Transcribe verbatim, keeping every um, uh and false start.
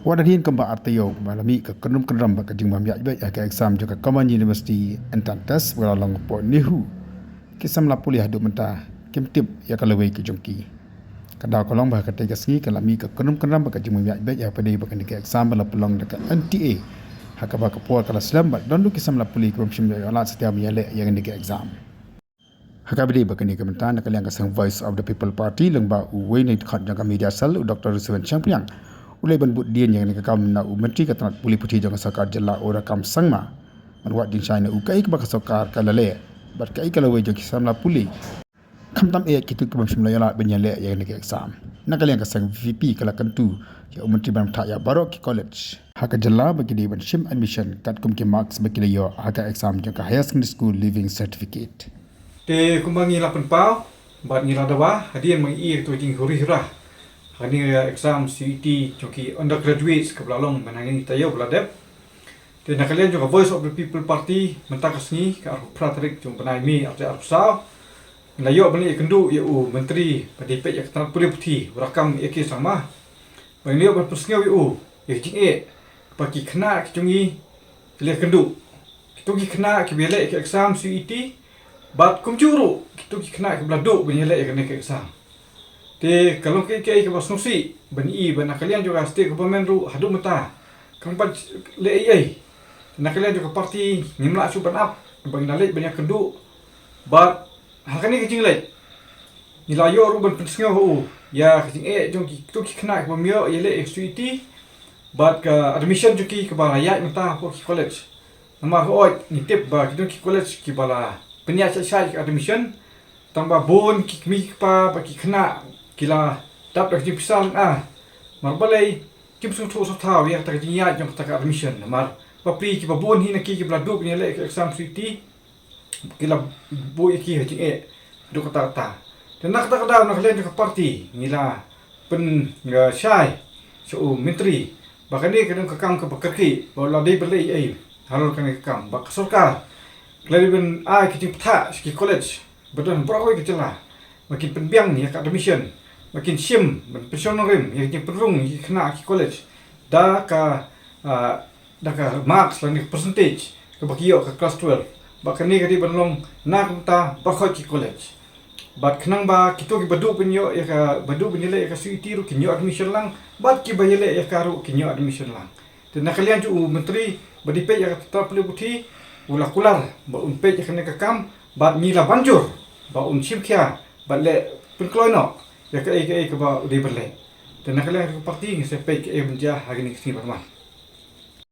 Wat hadien kumba ar taïew ba la mih ka kynrum kynram bad ka jingbym ïaid beit ha ka exam jong ka Common University Entrance Test ba la long hapoh NEHU, ki samla pule haduh mynta kim tip ïa ka lawei ka jong ki. Ka daw ka long ba ha katei ka sngi ka la mih ka kynrum kynram bad ka jingbym ïaid beit hapdeng ba kane ka exam ba la pynlong da ka N T A, ha kaba ka por ka la slem bad don ruh ki samla pule ki bym shym ïoh lad satia ban ïaleh ïa kane ka exam. Ha kaba ïadei bad kane ka bynta, na ka liang ka seng Voice of the People Party lyngba uwei na ki dkhot jong ka Media Cell, u Doctor Risawen Shangpliang, u la leit ban bud dien ïa kane ka kam na u Myntri ka tnat pule puthi jong ka sorkar jylla, u Rakkam Sangma, ban wad jingshai na u kaei kaba ka sorkar ka la leh bad kaei ka lawei jong ki samla pule, khamtam eh kito ki bym shym la ïoh lad ban ïaleh ïa kane ka exam. Na ka liang ka seng V P P ka la kyntu ïa u Myntri ban pyntha ïa baroh ki college ha ka jylla ba ki dei ban shim admission katkum ki marks ba ki la ïoh ha ka exam jong ka Higher Secondary School Leaving Certificate. Te kumba ngi la pynpaw bad ngi la dawa, hadien ba ngi ïoh ïa ka jinghuri hura ha kane ka exam C U E T jong ki undergraduates kaba la long mynta ha kane ka taïew ba la dep. Te na ka liang jong ka Voice of the People Party, mynta ka sngi ka arphew phra tarik jong u bnai May arhajar arphew saw, ngi la ïoh ban leit ïakynduh ïa u Myntri ba dei peit ïa ka tnat pule puthi, u Rakkam A K Sangma. Ba ngi la ïoh ban pynsngew ïa u ïa ka jingeh ba ki khynnah ki jong ngi ki la ïakynduh. Kito ki khynnah kiba ïaleh ïa ka exam C U E T, bad kumjuh ruh kito ki khynnah kiba la duh ban ïaleh ïa kane ka exam. Te ka long kaei kaei kaba sngewsih ban i ba na ka liang jong ka state government ruh haduh mynta kam pat leh ei ei. Na ka liang jong ka party ngim lah shuh ban ap, ba ngi la leit ban ïakynduh. Bad ha kane ka jingleit ngi la ïoh ruh ban pynsngew ha u ïa ka jingeh jong kito ki khynnah kiba ym ïoh ïaleh ïa ka C U E T bad ka admission jong ki kaba la ïaid mynta hapoh ki college. Namar hooid ngi tip ba ki don ki college kiba la pynïaid shai shai ka admission, tang ba bun ki kmie ki kpa bad ki khynnah ki la dap da ka jingpisa lynga. Namar balei? Kim sngewthuh sngewthaw ïa kata ka jingïaid jong kata ka admission. Namar bapli kiba bun hi na ki kiba la duh ban ïaleh ka exam C U E T, ki la buh ïa ki ha jingeh haduh katta katta. Te na kata ka daw na ka liang jong ka party ngi la pyn, ngi la shai sha u Myntri ba kane ka don ka kam kaba kyrkieh, ba la dei ban leh ei ei halor kane ka kam, ba ka sorkar ka la dei ban ai ka jingpynthah sha ki college ba don baroh kawei ka jylla, ba kin pynbiang ïa ka admission, ba kin shim ban pynshong nongrim ïa ka jingpynrung ïa ki khynnah ki college da ka, ah, da ka marks lane ka percentage kaba ki ïoh ha ka class twelve. Ba kane ka dei ban long na ka bynta baroh ki college. Bad khnang ba kito kiba duh ban ïoh ïa ka, ba duh ban ïaleh ïa ka C U E T ruh kin ïoh admission lang, bad kiba ïaleh ïa ka ruh kin ïoh admission lang. Te na ka liang jong u Myntri ba dei peit ïa ka tnat pule puthi, u la kular ba un peit ïa kane ka kam, bad ngi la ban jur ba un shim khia bad leh pynkloi noh ïa kaei kaei kaba u dei ban leh. Te na ka liang jong ka party ngin sa peit kaei ban jia ha kine ki sngi ban wan.